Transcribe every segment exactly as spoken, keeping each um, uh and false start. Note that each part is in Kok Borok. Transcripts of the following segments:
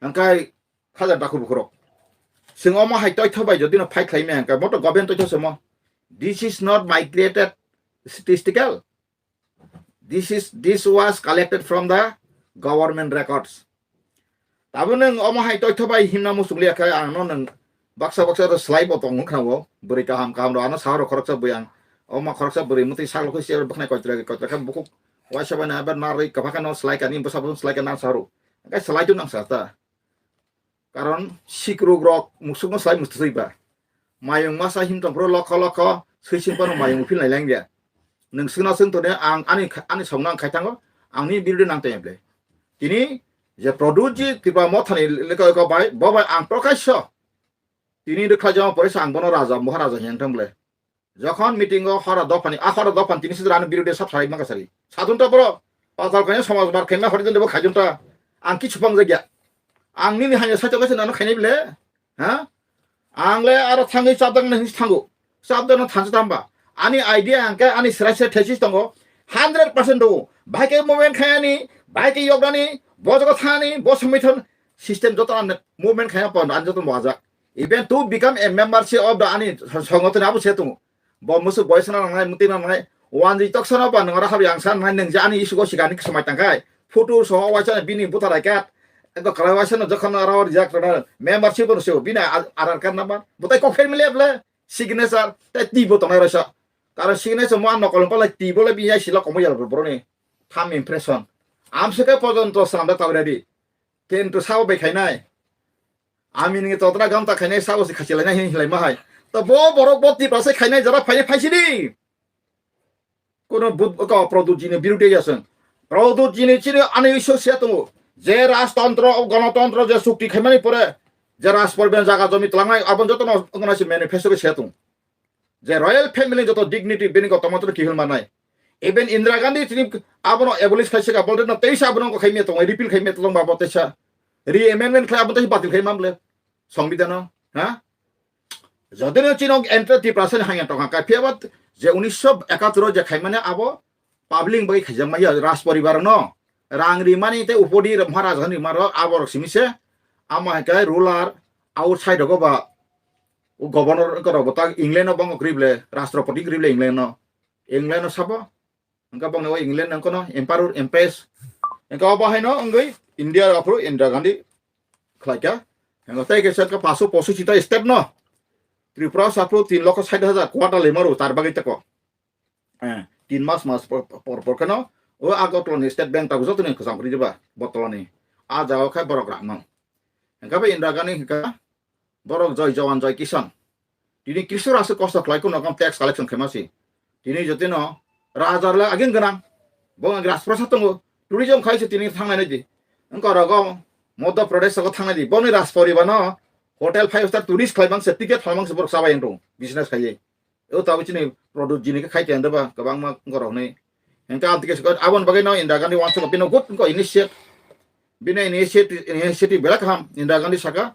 Hingkai khaja daku bukhurok. Sing omo hai toitho bai jodi no fight khlai me hingkai moto government toitho se mo. This is not my created statistical. This is, this was collected from the government records. Tabo nwng omo hai toitho bai himna muchung liya khe ang no nwng baksa baksa to slai bo tong wngkha o. Bwrwi kaham kaham ro ano sahoro khoroksa bwiyang. Oma khoroksa bwrwi mwtwi saklo khe siya bwkhnai koitra koitra khe bukhuk waisa bai na ber narwi kwpha khe no slai kani bwsa bwsung slai khe nang sahoro. Hingkai slai tu nang sa ta. Karon sikruk rok musuk no slai mustu sui ba. Mayung masa him tong pro lokho lokho sui sing pano mayung phil nai lang ya. Nwng singna sing tone ang ani kha-, ani song nang khai thango ang ni birde nang tong ble. Tini je Pradyut ji Tipra Mothani leka leka bai bo bai ang to khai so. Tini de kha jama pore sa ang bono raja Maharaja yang thang ble. Jokhon meeting o hora dophani, a hora dophan tini sidra ani birode sab sarai maka sari. Sadun ta bro, patal kanya samaj bar khenna hori dende bo khajun ta. Ang kichu pang jagya. Ang nini hanya sacho kaisa nano khainai bile. Ha? Ang le aro thangwi chabdang na hinsi thango. Chabdang na thansa tamba. Ani idea ang khe ani srai srai thesis tongo. Hundred percent do. Bai khe movement khayani, bai khe yogdani, bo jogo thani, bo somithon system joto an movement khayang pon an joto wajak. Even to become a membership of the ani songotoni abo se tongo. Bo musu boysa na nangnai, muti na nangnai, wanji toksa no ba nang raha yang san nai nang jani isugo sigani kismai tangkai. Photo so waisa bini buta rai kat. Ego kalai waisa no jokhon aro rijak rana membership no se bini arar card number. Butai kok family ble signature tai ti bo tonai raisa. Karo signature mo an nokol palai ti bo le bini ai sila komo yal bro ni. Tham impression. Am se ke pojon to sanda ta ready. Kintu sabo bai khainai. Ami nini totra gam ta khainai sabo se khachi lainai hin hilai mahai. To bo borok bo Tipra se khainai jara phai phai sidi. Kono but ko Pradyut ji ni birude yasang. Pradyut ji ni chini ani isu se tongo. Je rajtantro, ganatantro je chukti khaimani pore je rajporiben jaga jomi tlangnai abon joto no ngona se manifesto ke se tong. Je royal family joto dignity bini kotorma toro kihil manai. Even Indira Gandhi tini abono abolish khai sika bolde no teisa abono ko khai me tong repeal khai me tong babo teisa re amendment khai abo teisa batil khai mamle songbidano ha jodi no chino enter Tiprasa ni hanya tong ka phiya je unisho ekatur je khai mane abo public bai khaijak maya raj poribar no rang ri mani te upodi Maharaj han ri maro abo rok simi se ama hai kai ruler outside rogo ba o governor ko rogo ta England no bongo krible rashtrapati krible England no England no sabo engka bongo o England no kono emperor empress engka obo hai no wngwi India aphuru Indira Gandhi khlaika engka tei ke setka paso posu chita step no Tripura sapro tin lokho sait hajar quarter le maru tar bagwi teko. Eh, tin mas mas por, por, por kheno o Agartala ni State Bank tabuk joto ni khosam kri diba botolo ni. A jaga khe borok rak mang. Engka bai Indira Gandhi engka borok Joy Jawan Joy Kisan. Tini Krishna rasa kosto khlai kuno kam tax collection khaima si. Tini jotino rajar le agin ganang. Bo ang Rajprasad tongo. Tourism khai se tini thangnai di. Engka rogo Madhya Pradesh ko thangnai di. Boni Rajporibar no hotel five star tourist khlai mang se ticket khlai mang se borok sabai engtung business khai. O tabo chini product jini khe khai tenda ba kwbangma gorok ni. Hingke aboni bagwi no Indira Gandhi wansuk bino good ko initiate. Bini initiate, initiative belai kaham. Indira Gandhi saka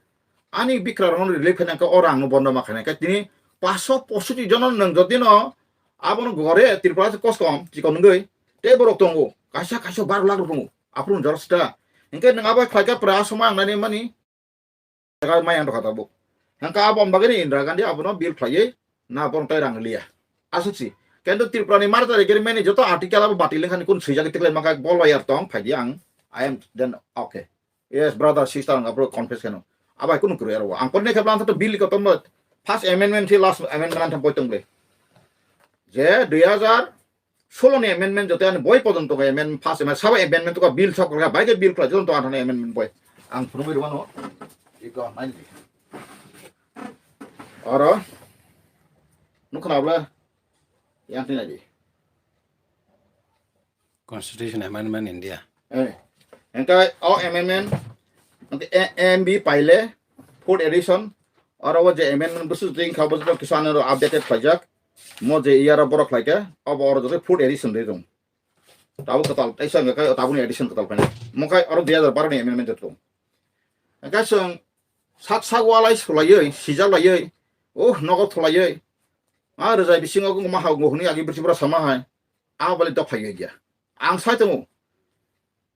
ani bikra rong relief khaina ka o rang no bondo ma khaina ka tini paso posoti jono nang jodi no abono gore Tripura se koskom chikon ngoi te borok tongo kaisa kaisa bar lakh tongo. Aphuru jora sita. Hingke nang abo khlaika pra asoma ang nani mani. Jaga mai ang rokha tabuk. Hingke abo bagwi ni Indira Gandhi abono bill khlaiwi na bono tai rang liya. Aswk si. Kento Tripura ni merger agreement ni joto article abo batil wngkha ni kun swijak tiklai maka bo lawyer tong phaidi ang. I am then okay. Yes, brother, sister, ang abo confess keno. Abai kunu kuru ero. Ang kone khe blan to bill ko tomo first amendment thi last amendment ang boi tong ble. Je dui hajar solo ni amendment jote ani boi pojonto amendment first amendment sabo amendment to bill sok kha bai ke bill kha joto ani amendment boi ang phunugwi rwano iko nai di oro nukna bla yang tinai di Constitution Amendment India. Eh, engka o amendment engka A M B paile fourth edition oro o je amendment busu jing kha busu kisan ro updated khaijak mo je iyara borok khlaike obo oro je fourth edition de dong. Tabo kwtal, tei song khe tabuni edition kwtal phai. Mo khai oro dui hajar baro ni amendment tongo. Engka song sak sak walai sulaiwi, sijalaiwi, oh, nogo thulaiwi. A rwjai bisingo wngma ha wngma hwnwi agi bwrwi bwrwi sama hai. A bali dok phaiwi gya. Ang sai tongo.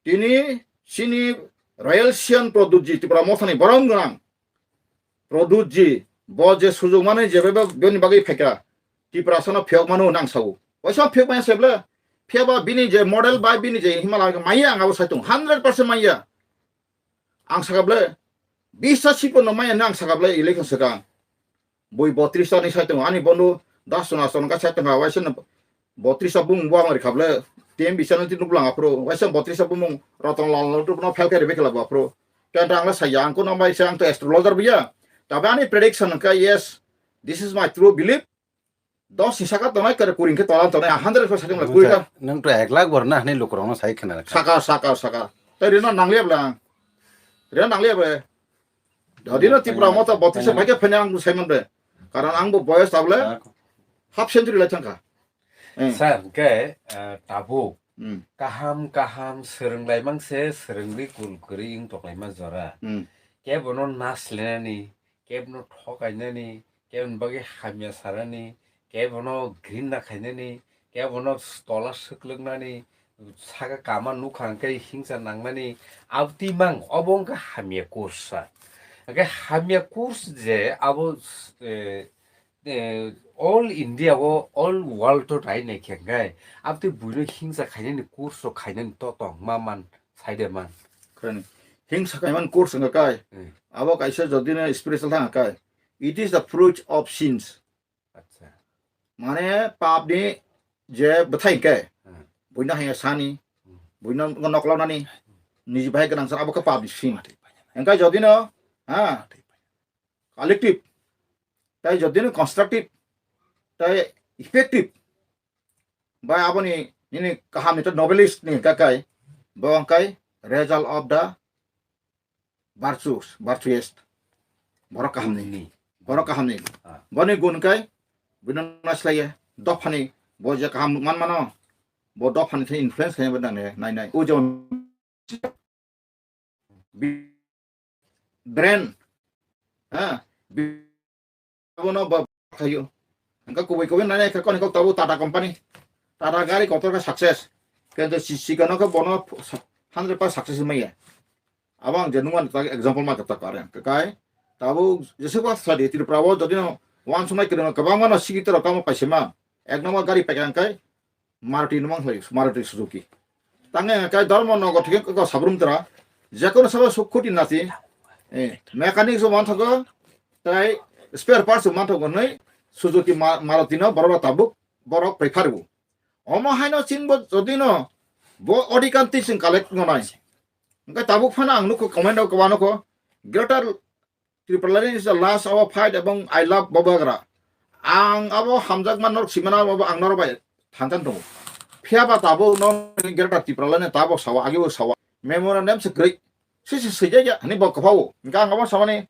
Tini chini Royal Sian Produce ji, Tipra Mothani borom gwnang Produce ji, bo je sujung mani je bebo bini bagwi phaikha, Tiprasano phiyok mano nang sao. Waisa phiyok maya seble, phiyaba bini je model bai bini je himala maya ang abo saitung, hundred percent maya. Ang saka ble, bisa sipo no maya nang saka ble election saka. Bui botris ta ni saitung, ani bondo das sona sona ka saitung ha, waisa no botris ta bung buang ri khable, T M B channel ti nuklang aphro, waisa botris ta bumung Ratan Lal no phel khe rebe khela aphro. Kya ta ang la saya, ang ko no bai sa, ang to astrologer biya. Tabe ani prediction ka, yes, this is my true belief. Dos ni saka tongnai kare kuring khe tola tongnai, a hundred percent sakhe mla kuri ka. Nang to ek lakh bor na, hwnwi lukurokno sai khna rwkha. Saka, saka, saka. Tai rino nangliya bla. Rino nangliya bre. Dodi no Tipra Motha botris ta bhai khe phene ang sai man bre. Karon ang bo boyos tabole half century lai thangkha. Eh. Sir, hwnkhe, eh, tabuk Hmm. Kaham kaham swrwng lai mang se, swrwngwi kul kwrwi wng tok lai ma jora. Hmm. Kebono nas lenani, kebono thokainani, keboni bagwi hamya sanani, kebono grinda khainani, kebono tola swklwknani, saka kama nukha hwnkhe hingsa nangnani, abtwi mang, obo wngkha hamya course sa. Hwnkhe hamya course je abo, eh, eh, all India o, all world o rai nai khe hwnkhe, abtwi buino hingsa khainani course rok khainani to tong ma man, saide man. Khani. Hingsa khaiman course wngkha kai. Hmm. Abo kaisa jodi no spiritual thang kai. It is the fruit of sins. Acha. Mane pap ni je bwthai hwnkhe. Hmm. Buino haya sani. Hmm. Buino noklonani. Niji bahai gwnang san abo khe pap ni sin. Hwnkhe jodi no, ha, collective, tai jodi no constructive, tai effective. Bai aboni nini kaham ni to novelist ni kakai, bo angkai result of the virtues, virtuous. Borok kaham ni. Ni. Borok kaham ni. Ah. Boni gun kai, bino naslaiye, dophani, bo je kaham man mano, bo dophani khe influence khe bo nang nai nai. O jemon bi-, brand, ha, bi-, abono ba khayo. Hwnkhe kubui kubui nai nai khe koni kok tabuk Tata company. Tata gari kotor khe success. Kintu si-, sikano khe bono hundred percent success maya. Abo ang je nungmani tak example ma khe tak are. Hwnkhe kai tabuk jesuk ba study Tripura o jodi no wansuknai kwrwng kwbangma no sikitwrok tamo paisima. Ek number gari paikha hwnkhe Maruti no mang khlai, Maruti Suzuki. Tange kai Dharma Nagar thike ko sabrum tra, jekono sabo sukhuti nasi, eh, mechanic so manthogo, tai spare parts so manthogo nei, Suzuki Ma-, Maruti no borok tabuk, borok prefer bu. Omo haino chingbo jodi no, bo odikan tising collect ngonai. Engkai tabuk phano ang nukho comment rok kwbano kho, Greater Tipraland is the last our fight ebong I love Babagra. Ang abo hamjakma norok simana abo ang norok bai thantan tongo. Phiya ba tabuk no Greater Tipraland ni tabuk sawa, agi bo sawa. Memorandum se kwrwi. Sisi swijak ya, hwnwi bo kwphao. Hwnkhe ang abo samani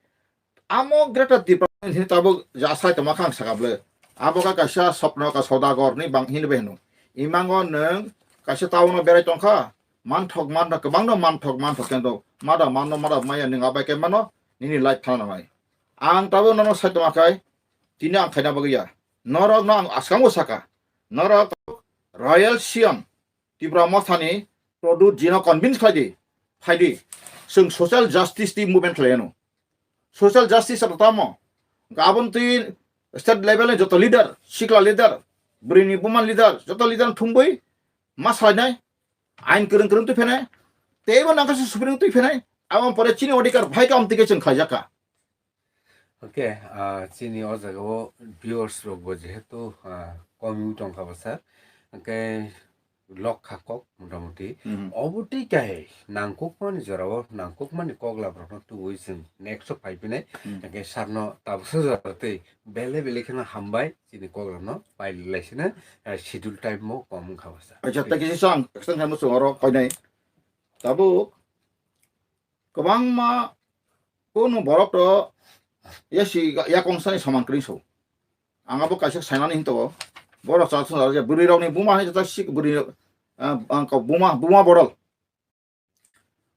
amo Greater Tipraland hwnwi tabuk ja sai tongma kha ang saka bwle. Abo kha kaisa Swapnaka Saudagar ni bang hwnwi bai hwno. Imango nwng kaisa town o berai tongkha. Manthok, manthok, kwbangno manthok, manthok, kento mada manno, mada maya nwng abai khe mano, nini life thana nangnai. Ang tabuk nono sai tongma khai, tini ang khaina bagwi ya. Norokno ang askango saka, norok Royal Siam Tipra Mothani Pradyut jino convince khlai di, phai di. Chwng social justice ni movement khlai ano. Social justice abo tamo? Aboni twi state level ni joto leader, sikla leader, bwrwini buma leader, joto leader thumwi ma salainai. Ain kwrwng kwrwng twi phenai, teibo nangkha se Supreme twi phenai, aboni pore chini odhikar bhai kam tike chwng khlaijak kha. Okay, ah, chini o jaga o viewers rok bo jehetu, ah, komi tongkha bwsa, hwnkhe lok kha kok motamoti. Mhm. Obo twi kai nangkukmani jora o nangkukmani kok labrokno tubui chwng next o phai phinai, mhm, hwnkhe sarno tabuksa jora twi bele bele kheno hambai. Chini kok rokno pai lai sina, eh, schedule time mo kom wngkha bwsa. Acha, tei kisa ang extend khaimo chwng oro koinai. Tabuk kwbangma kunu borok to yasi yakong sani soman kwrwi so. Ang abo kaisa sainani hinto. Borok cha cha je bwrwi rokni buma hai ta sik bwrwi, eh, ang kok buma, buma borok.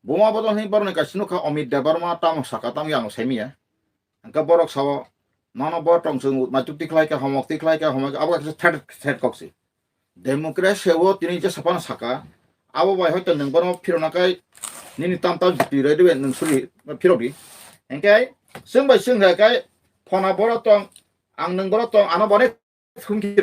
Buma bodol hwnwi borokni kaisa nukha Amit Debbarma tamo saka tamo yang saimiya. Hwnkhe borok sao, nono bo tong chwng maituk tikhlai khe homok tikhlai khe homok abo kaisa threat, threat kok se. Democracy o tini je saphano saka, abo bai hoito nwng bono phirona kai Nini tam tam twi roi dibe nwng suri phirok di. Hingke chwng bai chwng hai kai phona boro tong, ang nwng boro tong, ano bone thumki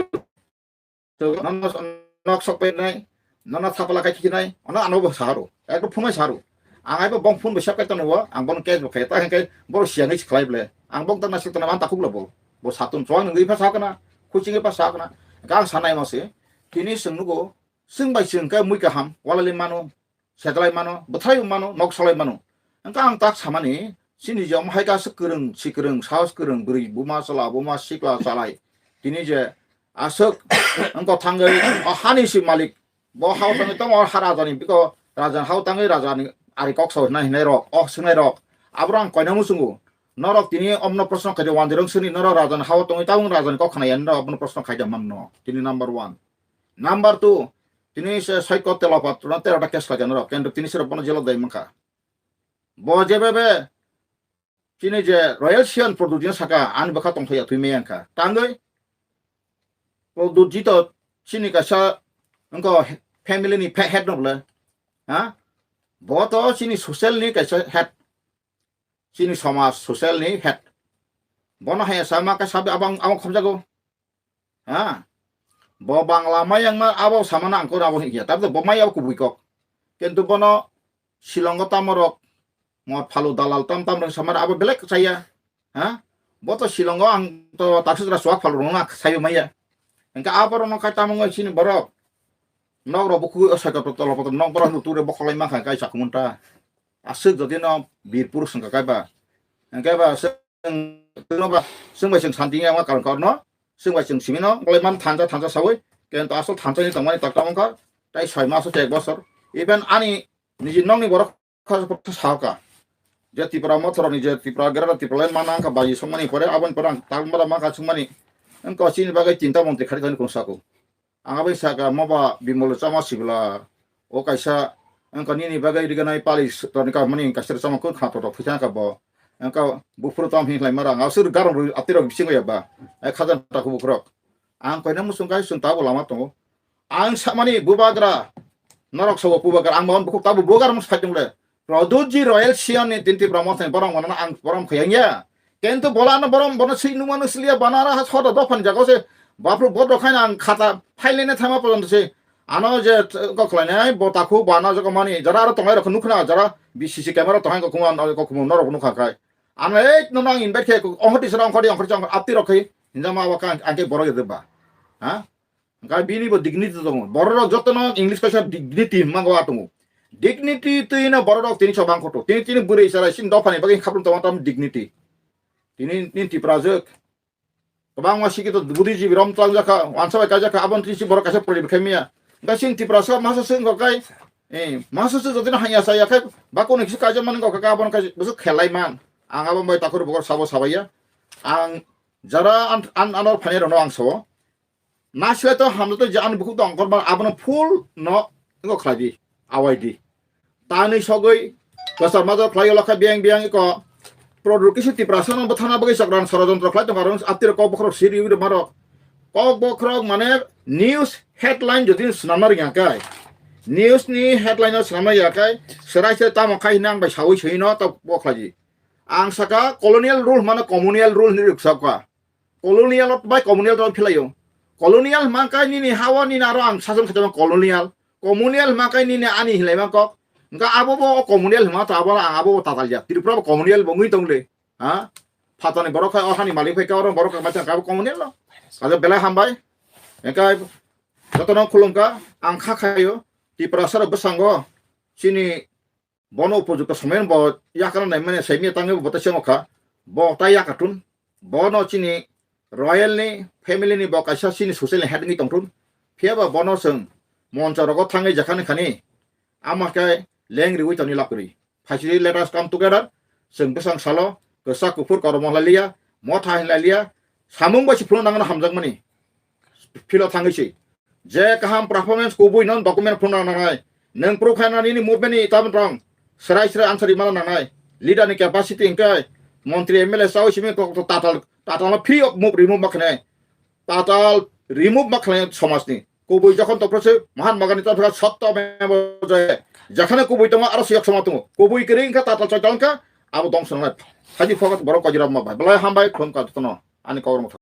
nok sok pai nai, nono thapala kai khiki nai, ono ano bo saharo, ekdom phunai saharo. Ang aibo bong phun bo sep kai tono, ang bono case bo khai, ta hingke boro siya ngai khlai ble. Ang bong tang nasik tana man takhuk lo bo. Bo satun chwang ngi pha sakana, khuching pha sakana. Gang sanai mo se, tini chwng nugo, chwng bai chwng kai mui kaham, walali mano, setlai mano, bwthlai mano, nok salai mano. Engka ang tak samani, chini je omo hai kaisa kwrwng, si kwrwng, sahos kwrwng, bwrwi buma, chwla buma, sikla chalai. Tini je aswk wngkha thangwi, o hani si malik, bo hao tangwi tamo ha rajani, biko rajani hao tangwi rajani ari kok sao hinai hinai rok, o swngnai rok. Abro ang koina muchungo. Norok tini omno proshno khaidi wanjirong sini, norok rajani hao tangwi tabung rajani kok khna yani norok abono proshno khaida manno. Tini number one. Number two, tini se Saiko Telapat, tuna tera ta case khaida norok, kendro tini sero bono jelo dai mankha. Bo jebebe, chini je Royal Sian Product ni saka, ani bwkha tongthok ya thwi meyang kha. Tangwi, Product jito chini kaisa, wngko family ni phe-, head no bole. Ha? Bo to chini social ni kaisa head. Chini somaj social ni head. Bono hai sama kaisa abang, abang khomjago. Ha? Bo Bangla mayang ma abo samana angkor abo hiya. Tabto bo maya kubui kok. Kintu bono Shillongo tamorok, mor phalu dalal tam tam rok samar abo belek saya. Ha? Bo to Shillongo ang to taksuk ra suak phalu rong na sayo maya. Engka abo rong kai tamung chini borok. Nok rok buku o saka to tolo poto nok borok no ture bokolai ma kha kai sakumunta. Aswk jodi no bir purus wngkha kai ba. Engka ba chwng ba, chwng bai chwng santi wngya wngma karon karon no, chwng bai chwng simi no, bolai man thansa thansa sawi, kento asol thansa ni tongmani tak tamo wngkha, tai soi maso chek bosor. Even ani niji nokni borok kha sa ka. Je Tripura mothor ni je Tripura gra Tripura line mana wngkha baji songmani pore, aboni pore ang tak mara ma ka chwngmani. Wngkha chini bagwi tinta montri khari khani kung sako. Ang abai saka moba Bimol chama sibla o kaisa wngkha nini bagwi riganai pali torni ka mani kaisa chama kun kha to phi thang ka bo wngkha buphuru tam hin lai mara ang asur garong rwi atirok bising ya ba ai khajan ta ku bukrok ang koina musung kai sung ta bo lama tongo ang samani bubagra norok sobo bubagra ang mon bukhuk ta bo bugar mus phajung le Product ji Royal Sian ni tinti brahmo thani borong manana ang borom khayang ya. Kento bola no borom bono swi numa no sliya banara ha soda dophan jago se. Bapru bodro khaina ang khata phailene thama pojon se. Ano je kokhlainai bo takhu bana jago mani jara aro tongai rok nukhna jara B C C camera tongai ko kuma ko kuma norok nukha kai. Ano ei no nang invite khe ongkhoti sara ongkhoti ongkhoti ongkhoti apti rok khai. Hinjama wa ka ang ke borok ba. Ha? Hingkha bini bo dignity tongo. Bororok jotono English kaisa dignity hwnma go atongo. Dignity twi no bororok tini chobang koto. Tini tini bwrwi chara sini dophani bagwi khaprung tongo tam dignity. Tini ni Tiprajwk. Kwbangma sikito buddhijibi rom tlang jakha, wansa bai kaijakha, aboni twi si borok kaisa poribe khai maya. Hingkha sini Tiprasa masa se wngkha kai, eh, masa se jotino hanya saya khai, bakoni kisi kaijak mani wngkha kai, aboni kaisa bwswk khelai man. Ang abo bai takhur bokor sabo sabaiya. Ang jara an, an, anor phani rokno ang sao. Nasle to hamle to je ani bukhuk tong korban abono full no ngo khlai di, awai di. Tani sogwi kwchar major khlai lakha biyang biyang iko product kisi Tiprasa no bwthana bagwi chokran sorojontro khlai tong karon atiro kok bokhorok siri wi maro. Kok bokhorok mane news headline jodi swnamna ringya kai. News ni headline no swnamna ya kai. Serai se tamo khai hinang bai sawi swi no to bo khlai di. Ang saka colonial rule mano communal rule ni ruksa ka. Colonial bai communal to philaio. Colonial hwnkha nini hawa nini aro ang sason khaijama colonial. Communal hwnkha nini ani hinlai ma kok. Hwnkha abo bo o communal hwnkha to abo ang abo bo tatal ya. Tripura bo communal bo ngui tongle. Ha? Phatani borok khai o hani malik khai ka oro borok khai machang ka bo communal lo. Kaje belai hambai. Hwnkha jotono khulumkha ang kha khaio. Tiprasa rok bwsango chini Bono upojukto somen bo yakana naimani saimya tangwi bo tei chengokha. Bo tai yakatun. Bono chini royal ni family ni bo kaisa chini social ni head wngwi tongtun. Phiyaba bono chwng moncho rogo thangwi jekhani khani ama khe leng riwi tongni lapri. Phaisiri let us come together. Chwng bwsang salo kwchak kuphur kormo lailiya, motha hinlailiya. Samung bai se phunukna nangno hamjakmani. Philo thangwi se. Je kaham performance kubui non document phunukna nangnai. Nwng proof khaina nini movement ni tabuk tong. Serai serai answer rimana nangnai. Leader ni capacity hwnkhe montri M L A chawi simi kok to tatal, tatal no free of move remove ma khnai. Tatal remove ma khnai somaj ni. Kubui jokhon tongphuru se Mahatma Gandhi tongphuru sotto memo jayate. Jekhane kubui tongo aro siyok sama tongo. Kubui kwrwi wngkha tatal choital wngkha abo dongso nangnai. Thank you, focus borok kajira ma bai. Belai hambai khulum ka jotono ani kok rok.